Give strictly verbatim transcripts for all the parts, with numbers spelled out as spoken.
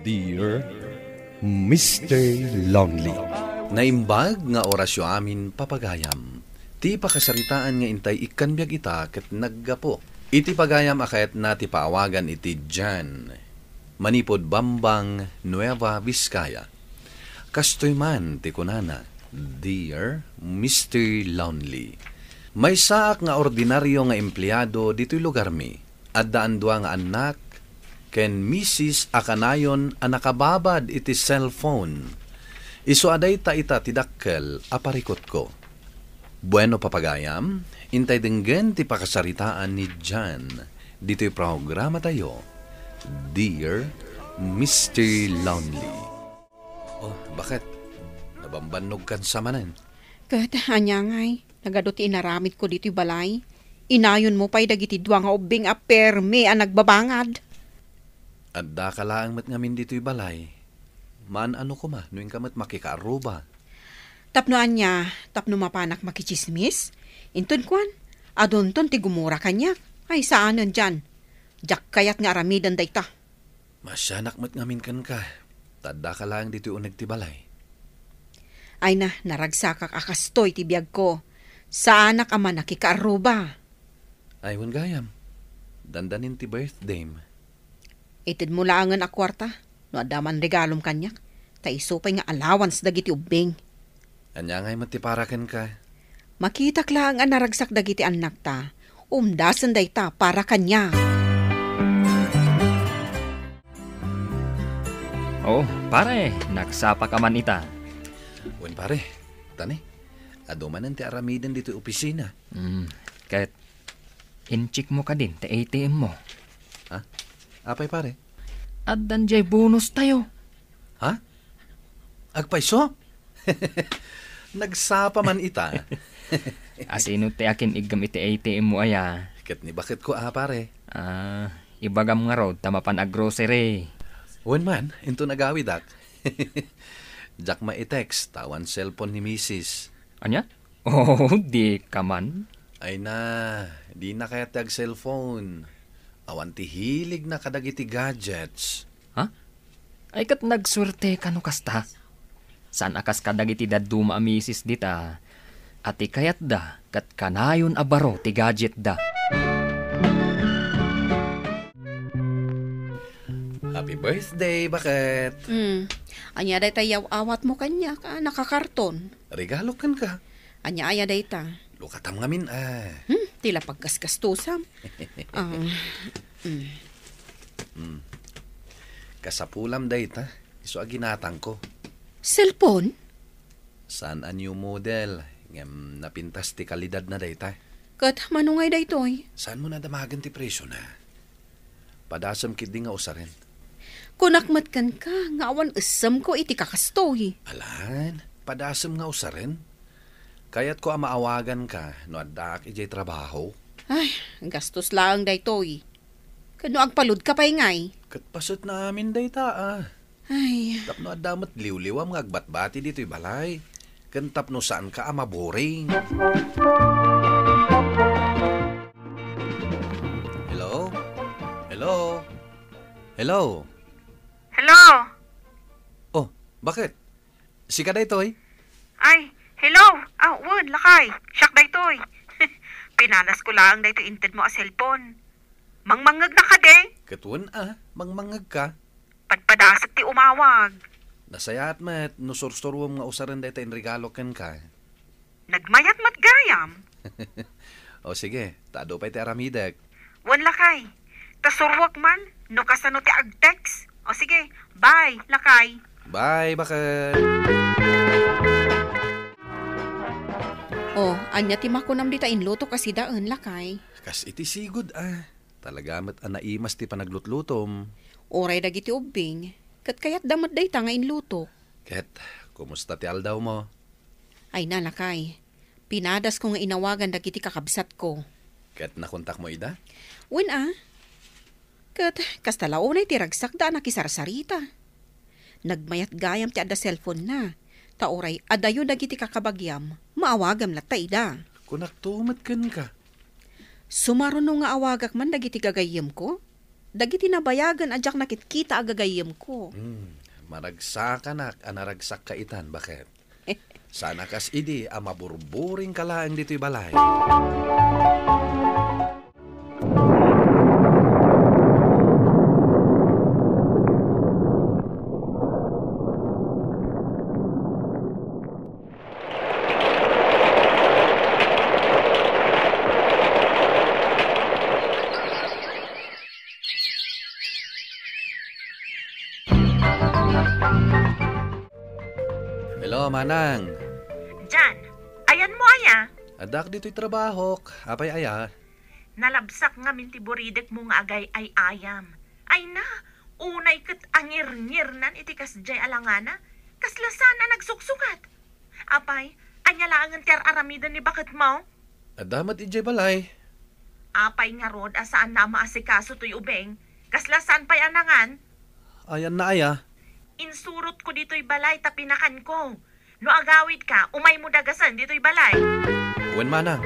Dear Mister Lonely. Naimbag nga orasyo amin, papagayam. Ti pakasaritaan nga intay ikkan biag ita ket naggapu iti pagayam a kayatna ti paawagan iti Jan manipud Bambang, Nueva Vizcaya. Kastoy man ti kunana, "Dear Mister Lonely, maysaak nga ordinario nga empleado ditoy lugarmi. Addaan dua nga annak ken misis a kanayon a nakababad iti cellphone. Isu a dayta ita ti dakkel a parikutko." Bueno, papagayam, intay denggen ti pakasaritaan ni Jan ditoy programatayo, Dear Mister Lonely. Oh, baket? Nabambannogkan sa manen? Ket ania ngay, nagadu ti inaramidko ditoy balay. Inayonmo pay dagiti dua nga ubbing a permi a nagbabangad. Addaka laeng met ngamin ditoy balay. Maan-ano koma no inka met makikaarruba. Tapno ania? Tapno mapanak makitsismis? Inton kuan, adunton ti gumura kaniak. Ay, saanen dian. Diak kayat nga aramiden dayta. Maasianak met ngamin kenka. Ta addaka laeng ditoy uneg ti balay. Ay na, naragsakak a kastoy ti biagko. Saanak a manakikaarruba. Ay, wen gayam. Dandanin ti birthdayem. Itedmo laengen a kuarta no adda man regalom kaniak, ta isu pay nga allowance dagiti ubbing. Ania ngay met ti para kenka? Makitak laeng a naragsak dagiti annakta. Umdasen dayta para kaniak. Oh, pare, nagsapa ka man ita. Wen, pare, tani, adu manen ti aramiden ditoy opisina. Hmm, ket incheck mo kadin ti A T M mo. Ha? Apay, pare? Addan jay bonus tayo. Ha? Agpayso? Nagsapa man ita. Asino ti akin-iggam iti A T M mo aya? Ket ni baketko a, pare. Ah, ibagam ngarud ta mapan a grocery. Wen man, inton agawidak. Diak mai-text ta awan cellphone ni misis. Ania? Oh, di ka man. Ay na, dina kayat ti ag-cellphone. Awan ti hiligna kadagiti gadgets. Ha? Ay, ket nagsuerte ka no kasta. Saan a kas kadagiti dadduma a misis dita, a ti kayatda ket kanayon a baro ti gadgetda. Happy birthday, baket! Hmm. Ania dayta yaw-awatmo kaniak a nakakarton? Regalo kenka. Ania aya dayta? Lukatam ngamin, ah. Hmm, ti la paggasgastusam. Ah, hmm. Hmm. Kasapulam dayta, isu a ginatangko. Cellphone? Saan a new model, ngem napintas ti kalidadna dayta. Ket mano ngay daytoy? Saanmo nadamagen ti presiona? Padasem ketdi nga usaren. Kunak met kenka nga awan essemko iti kakastoy. Alan, padasem nga usaren. Kayatko a maawaganka no addaak idiay trabaho. Ay, gastos laeng daytoy. Ket no agpaludka pay ngay? Ket paset na amin dayta, ah. Ay. Tapno adda met liwliwam nga agbatbati ditoy balay. Ken tapno saanka a maboring. Hello? Hello? Hello? Hello? Oh, baket? Sika daytoy? Ay, hello. Ah, wen, lakay. Siak daytoy. Pinadasko laeng daytoy intedmo a cellphone. Mangmangngegna kadi? Ket wen a, mangmangngegka. Padpadasek ti umawag. Nasayaat met no sursurom nga usaren dayta inregalo kenka. Nagmayat met gayam. O sige, ta adu pay ti aramidek. Wen, lakay. Ta suruek man no kasano ti ag-text. O sige, bye, lakay. Bye, baket. O, ania ti makunam dita inlutok a sidaen, lakay? Kas iti sigud, ah. Talaga met a naimas ti panaglutlutom. Uray dagiti ubbing, ket kayatda met dayta nga inlutok. Ket, kumusta ti aldawmo? Ay na, lakay. Pinadasko nga inawagan dagiti kakabsatko. Ket nakontakmo ida? Wen a. Ket kasta la unay ti ragsakda a nakisarsarita. Nagmayat gayam ti adda cellphone-na, ta uray adayo dagiti kakabagiam, maawagam latta ida. Kunakto met kenka. Sumaruno nga awagak man dagiti gagayyemko? Dagiti nabayagen a diak nakitkita a gagayyemko. Hmm, maragsakanak a naragsakka itan, baket. Saan a kas idi a maburburingka laeng ditoy balay. Hello, Manang. Jan, ayanmo aya? Addak ditoy trabahok. Apay aya? Nalabsak ngamin ti buridekmo nga agay-ay-ayam. Ay na, unay ket angirngirnan iti kasdiay a langana. Kasla saan a nagsuksukat. Apay, ania laengen ti ar-aramiden ni baketmo? Adda met idiay balay. Apay ngarud a saanna a maasikaso toy ubing? Kasla saan pay a nangan? Ayanna aya? Insurotko ditoy balay ta pinakanko. No agawidka, umaymo dagasen ditoy balay. Wen, Manang.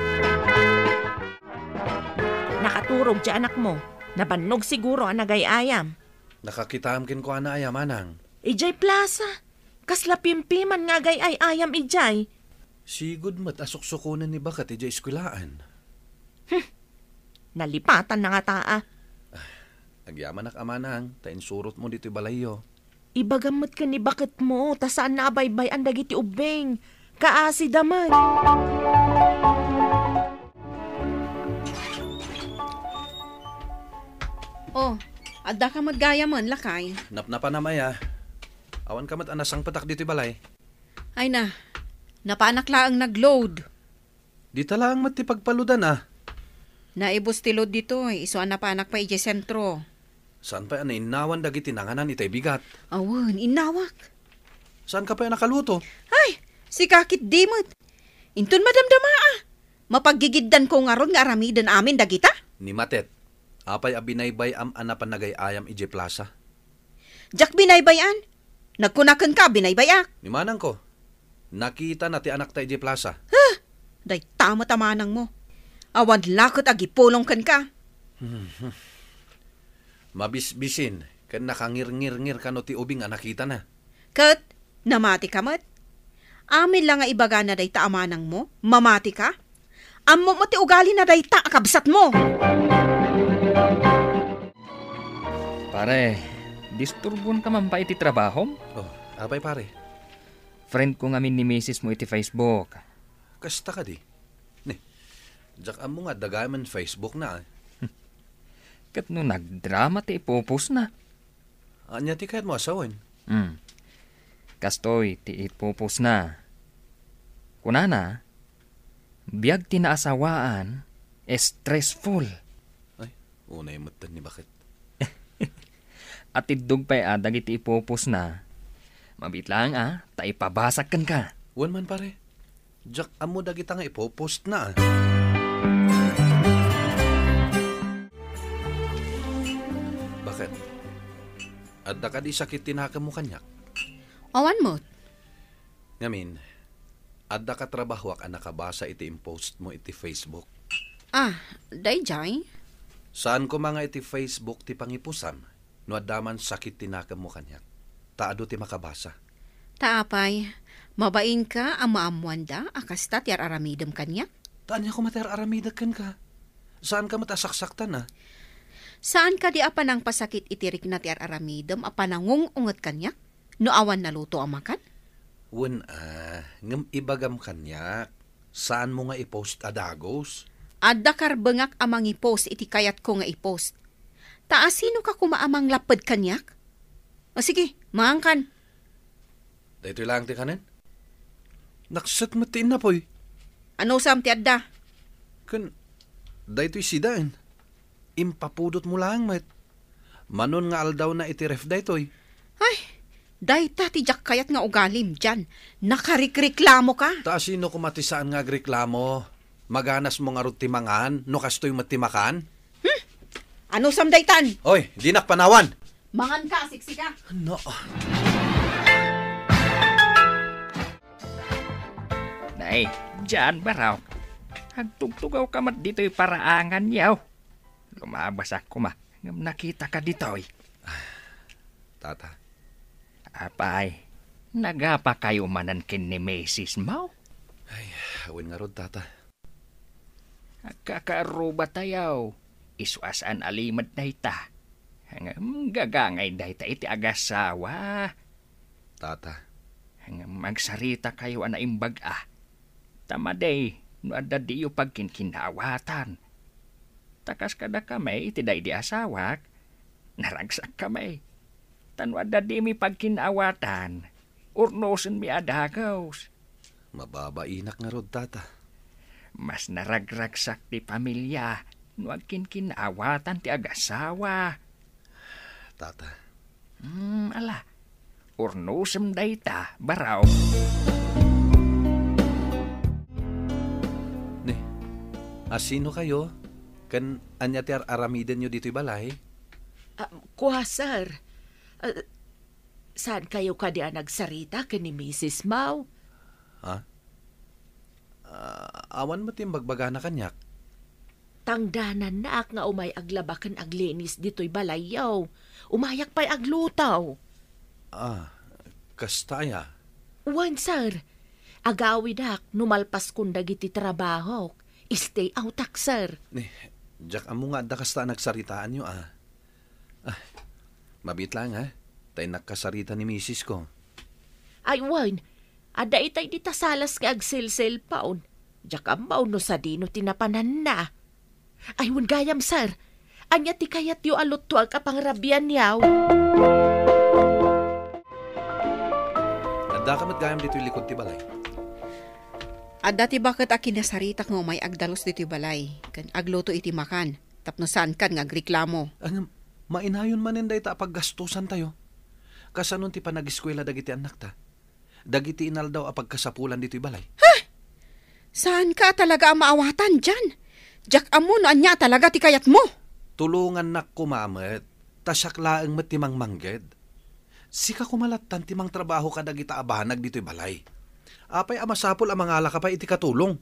Nakaturog ti anakmo. Nabannog siguro a nagay-ayam. Nakakitaam kenkuana aya, Manang? Idiay plaza. Kasla pimpiman nga agay-ay-ayam idiay. Sigud met a suksukonen ni baket idiay eskuelaan. Hmm. Nalipatan na nga taa. Agyamanak a manang, ta insurotmo ditoy balayyo. Ibagam met ken ni baketmo, ta saanna a baybay-an dagiti ubbing. Kaasida met. Oh, adda ka met gayamen, lakay. Napnapanam aya. Awan ka met a nasangpetak ditoy balay. Ay na, napanak laeng nagload. Dita laeng met ti pagpaludan, a. Naibus ti load ditoy, isu a napanak pay idiay sentro. Saan pay a nainnawan dagiti nanganan itay bigat? Awan, innawak. Saan ka pay a nakaluto? Ay, sika ketdi met. Inton madamdama, a. Mapaggigiddanko ngarud nga aramiden amin dagita? Ni Matet, apay a binaybay-am a napan nagay-ayam idiay plaza? Diak binaybay-an. Nagkuna kenka a binaybay-ak. Ni manangko, nakitana ti anakta idiay plaza. Huh! Dayta met a manangmo. Awan la ket agipulong kenka. Mabisbisin ken nakangirngirngir kano ti ubing a nakitana. Ket namatika met? Amin la nga ibagana dayta a manangmo, mamatika? Ammom met ti ugalina dayta a kabsatmo. Pare, disturbonka man ba iti trabahom? Oh, apay, pare? Friend ko ngamin ni misis mo iti Facebook. Kasta kadi? Ni, diak ammo nga adda gayamen Facebook na, a. Ket no nagdrama ti ipopost na. Ania ti kayatmo a sawen? Hmm. Kastoy ti ipopost na. Kunana, biag ti naasawaan, stressful. Ay, unay metten ni baket. Atiddog pay a dagiti ipopost na. Mabit laeng a, ta ipabasak kenka. Wen man, pare. Diak ammo dagita nga ipopost na, a. Baket? Adda kadi sakit ti nakemmo kaniak? Awan met. Ngamin, adda katrabahoak a nakabasa iti impost mo iti Facebook. Ah, daydiay? Saan koma nga iti Facebook ti pangipusam no adda man sakit ti nakemmo kaniak, ta adu ti makabasa. Ta apay, mabainka a maammoanda a kasta ti ar-aramidem kaniak? Ta ania koma ti ar-aramidek kenka? Saanka met a saksaktan, a. Saan kadi a panangpasakit iti rikna ti ar-aramidem a panangung-unget kaniak? No awan naluto a makan? Wen a, ngem ibagam kaniak, saanmo nga i-post a dagus? Adda karbengak a mangi-post iti kayatko nga i-post. Ta asinoka koma a manglapped kaniak? O sige, mangankan. Daytoy laeng ti kanen? Nakset met ti innapoy. Anusam ti adda? Ken, daytoy sidaen. Impapudotmo laeng met. Manon nga aldawna iti ref daytoy. Ay, dayta ti diak kayat nga ugalim, Jan. Nakarikreklamoka. Ta asino koma ti saan nga agreklamo? Maganasmo ngarud ti mangan, no kastoy met ti makan? Hmm? Anusam daytan? Oy, dinak panawan! Manganka, siksika. No. Nay, Jan, barok. Agtugtugawka met ditoy paraangan, yaw. Lumabasak koma. Ngem nakitaka ditoy. Tata. Apay, nagapakayo manen ken ni Misis mo? Ay, wen ngarud, Tata. Agkakaarrubatayo. Isu a saan a limed dayta. Ngem gagangay dayta iti agasawa. Tata. Ngem agsaritakayo a naimbag a. Ta madi no adda diyo pagkinkinnaawatan. Ta kas kadakami iti daydi asawak, naragsakkami. Ta no adda dimi pagkinnaawatan, urnosenmi a dagus. Mababainak ngarud, Tata. Mas naragragsak ti pamilia no agkinkinnaawatan ti agasawa. Tata. Hmm, ala. Urnosem dayta, baraw. Ni, asino kayo? Ken ania ti ar-aramidenyo ditoy balay? Ah, kua, sir. Ah, saan kayo kadi a nagsarita ken ni Misis Mao? Ha? Ah, awan met ti imbagbagana kaniak. Tangdanannak nga umay aglaba ken aglinis ditoy balayyo. Umayak pay agluto. Ah, kasta aya? Wen, sir. Agawidak no malpaskon dagiti trabahok. Stay outak, sir. Ni, diak ammo nga adda kasta a nagsaritaanyo, ah. Ah, mabiit lang, ha? Ta innak kasarita ni misis ko. Ay, wen. Adda itay dita salas nga agselselpon. Diak ammo no sadino ti napananna. Ay, wen gayam, sir. Ania ti kayatyo a luttuak a pangrabianyo? Addaka met gayam ditoy likod ti balay. Adda ti baket a kinasaritak nga umay agdalus ditoy balay, ken agluto iti makan, tapno saankan nga agreklamo. Ngem, mainayon manen dayta a paggastusantayo. Kasano ti panageskuela dagiti annakta? Dagiti inaldaw a pagkasapulan ditoy balay. Ha? Saanka a talaga a maawatan dian? Diak ammo no ania a talaga ti kayatmo. Tulongannak koma met, ta siak laeng met ti mangmangged. Sika koma lattan ti mangtrabaho kadagita a banag ditoy balay. Apay a masapul a mangalaka pay iti katulong?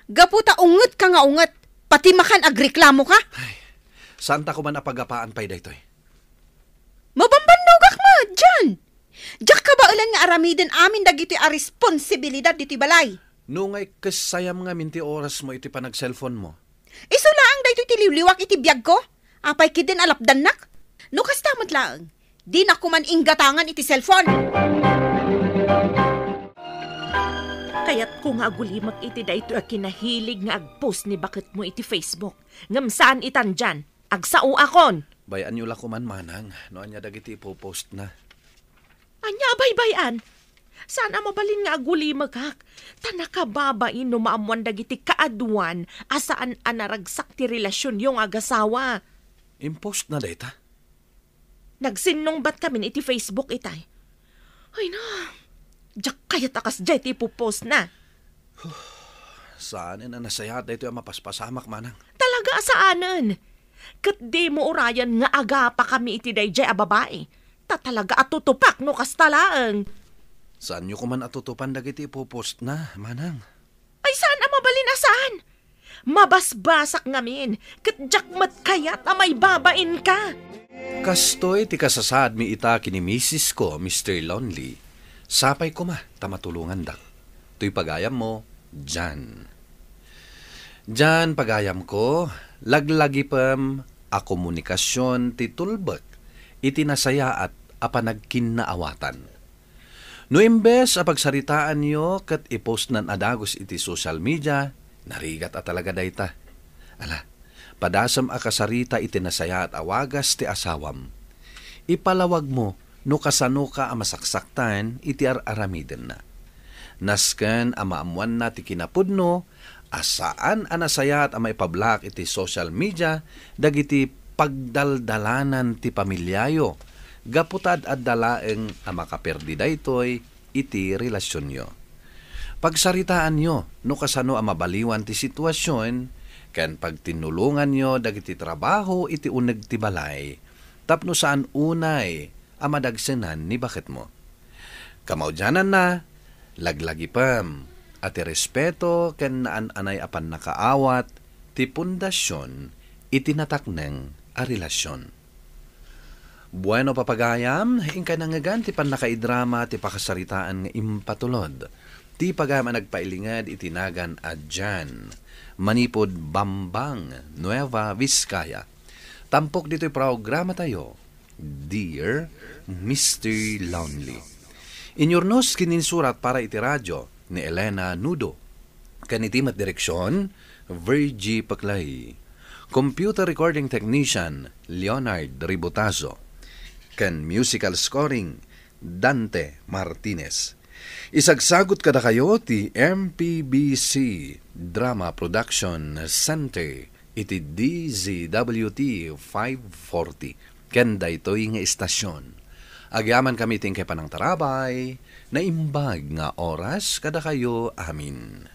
Gapu ta ungetka nga unget, pati makan agreklamoka? Ay, saanta koma a pagapaan pay daytoy. Mabambannogak met dian! Diak kabaelan nga aramiden amin dagitoy a responsibilidad ditoy balay. No nga ikkessayam ngamin ti orasmo iti panagselponmo. Isu laeng daytoy ti liwliwak iti biagko. Apay ketdin a lapdannak? No kasta met laeng, dinak koman inggatangan iti selpon. Kayatko nga agulimek iti daytoy a kinahilig nga agpost ni baketmo iti Facebook. Ngem saan itan dian. Agsaoakon. Bay-anyo la koman, manang, no ania dagiti ipopostna. Ania a baybay-an? Saan a mabalin nga agulimekak, ta nakababain no maammoan dagiti kaaduan a saan a naragsak ti relasionyo nga agasawa. Impostna dayta? Nagsinnungbatkamin iti Facebook itay. Ay na, diak kayat a kasdiay ti ipopostna. Saanen a nasayaat daytoy a mapaspasamak, manang. Talaga a saanen. Ket dimo urayen nga agapakami iti daydiay a babai. Ta talaga a tutupak no kasta laeng. Saanyo koman a tutupan dagiti ipopostna, manang? Ay, saan a mabalin a saan? Mabasbasak ngamin, ket diak met kayat a maibabainka. Kastoy ti kasasaadmi ita ken ni misis ko, Mister Lonely. Sapay koma ta matulongandak. Toy pagayammo, Jan. Jan, pagayamko, laglagipem a komunikasion ti tulbek iti nasayaat a panagkinnaawatan. No imbes a pagsaritaanyo ket ipostnan a dagus iti social media, narigat a talaga dayta. Ala, padasem a kasarita iti nasayaat a wagas ti asawam. Ipalawagmo no kasanoka a masaksaktan iti ar-aramidenna. Nasken a maammoanna ti kinapudno a saan a nasayaat a maipablaak iti social media dagiti pagdaldalanan ti pamiliayo gapu ta ad-adda laeng a makaperdi daytoy iti relasionyo. Pagsaritaanyo no kasano a mabaliwan ti situasion ken pagtinnulonganyo dagiti trabaho iti uneg ti balay tapno saan unay a madagsenan ni baketmo. Kamaudiananna, laglagipem a ti respeto ken naan-anay a pannakaawat ti pundasion iti natakneng a relasion. Bueno, papagayam, inkay nangngegan ti pannakaidrama ti pakasaritaan nga impatulod ti pagayam a nagpailinged iti nagan a Jan manipud Bambang, Nueva Vizcaya. Tampok ditoy programatayo, Dear Mister Lonely. Inyurnos ken insurat para iti radio ni Elena Nudo. Ken iti met direksion, Virgie Paclay. Computer recording technician, Leonard Ributazo. Ken musical scoring, Dante Martinez. Isagsagut kadakayo ti M P B C Drama Production Center iti D Z W T five forty. Ken daytoy nga istasion, agyamankami ti inkay panangtarabay, naimbag nga oras kadakayo amin.